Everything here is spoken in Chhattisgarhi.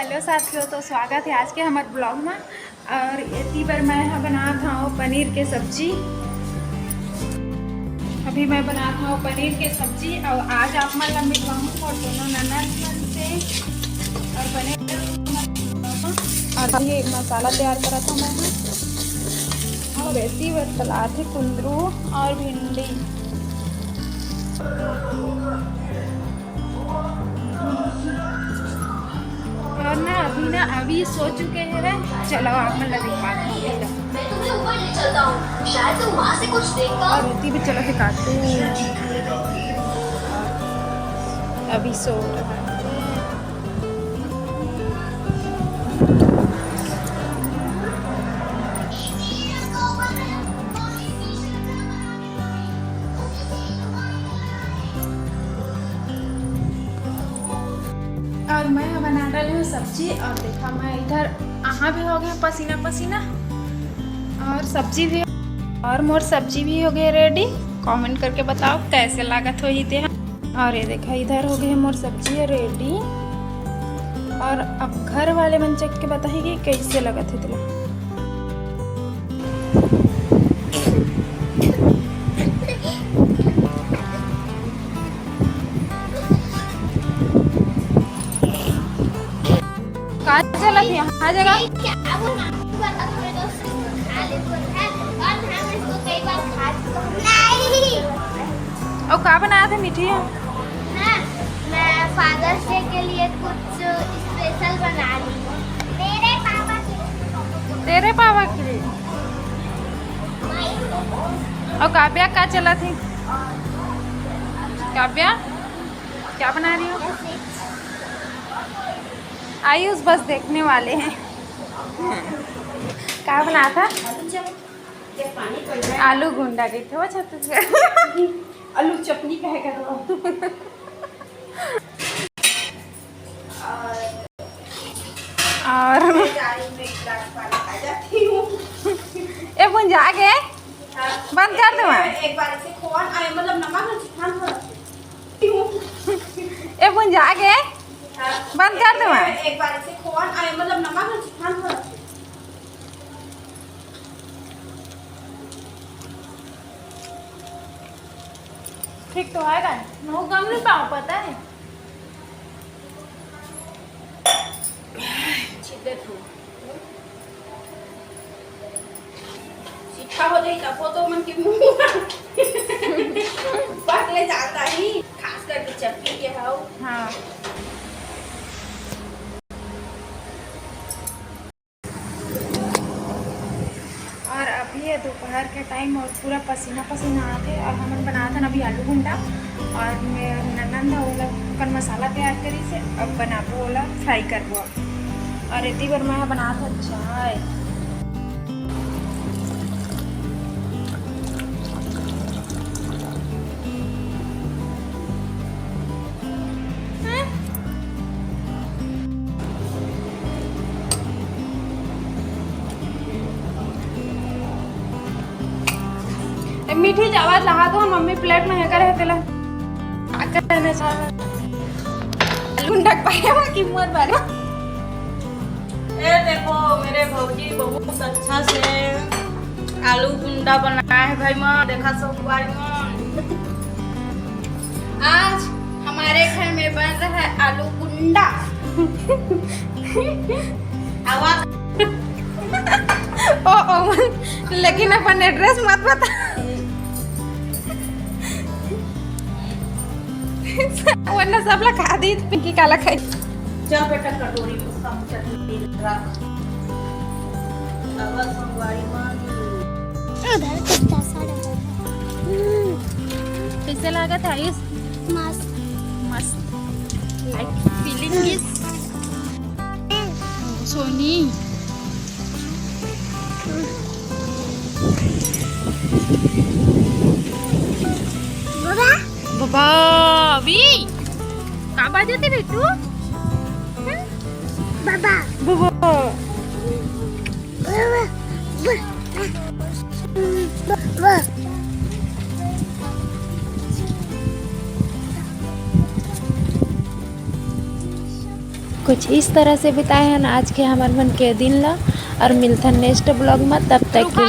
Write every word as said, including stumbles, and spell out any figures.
हेलो साथियों, तो स्वागत है आज के हमर ब्लॉग में। और एती बर मैं ह बनात हव पनीर के सब्जी। अभी मैं बनात हव पनीर के सब्जी और आज आप मन ला मिलवाहूँ मोर दोनों ननद मन से। और बने और अभी मसाला तैयार करत हव मैं ह। और एती बर तलात हे कुंदरू और भिंडी। और ना अभी ना अभी सो चुके हैं रे। चलो आप मन ला दिखात हव अभी तक। मैं तुम्हें ऊपर ले चलता हूँ, शायद तुम वहाँ से कुछ देख पाओ। और रोटी भी चलो दिखाते हैं। अभी सो रहा है। और मैं ह बना डाले हूँ सब्जी। और देखा, मैं इधर आहा भी हो गया पसीना पसीना, और सब्जी भी, और मोर सब्जी भी हो गई रेडी। कमेंट करके बताओ कैसे लागत होही ते ह। और ये देखा, इधर हो गई मोर सब्जी है रेडी। और अब घर वाले मन चख के बताही कि कैसे लगत हे तेला। का चलत हे यहाँ जगह? क्या बोलना? बता, थोड़े दोस्त खा ले, बोल, है, और हम इसको कई बार खा चुके हैं। नहीं। और का बनात हे मीठी? हाँ, मैं फादर्स डे के लिए कुछ स्पेशल बना रही हूँ। मेरे पापा के लिए। तेरे पापा के लिए? और काव्या का चलत हे? काव्या, क्या बना रही हो? आयुष बस देखने वाले हैं। का बनात हे? आलू गुंडा कहिथे वो छत्तीसगढ़। आलू चटनी कहे कर। और और मैं जा रही हूँ, मैं एक गिलास पानी खा जाती हूँ। ए, बुन जागे। हाँ। बंद कर दे वहाँ। एक बार इसे खोआ, अरे, मतलब, नमक ना चिखान थोड़ा। ए, बुन जागे। हाँ। बंद कर दे वहाँ। एक बार इसे खोआ, अरे, मतलब, नमक ना चिखान थोड़ा। ठीक तो है ना? वो गम नहीं पाओ, पता है? छिद्दत हो। सीखा हो जाई तब तो मन के मुंह पकले जाता ही, खास करके चटनी के हाउ। हाँ। और अभी ये दोपहर के टाइम और पूरा पसीना पसीना आथे और हमन बनात हन अभी आलू गुंडा। और मैं ननद ह ओला ओकर मसाला तैयार करिस हे, अब बनाबो ओला, फ्राई करबो अब। और एती बर मैं ह बनात हव चाय। ए, मीठी चावल लहा तो मम्मी प्लेट में हे करे तेला। आकर ने चावल। लुंडक पाया कि मोर बारे। ए देखो, मेरे भौजी बहुत अच्छा से आलू गुंडा बनाए हे भाई मन, देखा सब भाई मन। आज हमारे घर में बन रहा है आलू गुंडा। आवाज। ओ, ओ, लेकिन अपन एड्रेस मत बता। वरना सब ला खा दी, पिंकी काला खाई। चल बेटा, कटोरी में सब चटनी रख। अब संगवारी मांगी। उधर कुछ ऐसा लग रहा है। हम्म। कैसे लागत है आयुष? मस्त। मस्त। Like feeling is Soni. बाबा। बाबा, अभी का बाजत हे बेटू? बाबा। बाबा। बाबा। बाबा। कुछ इस तरह से बिताए हन आज के हमर मन के दिन ला। और मिलथन नेक्स्ट ब्लॉग में, तब तक के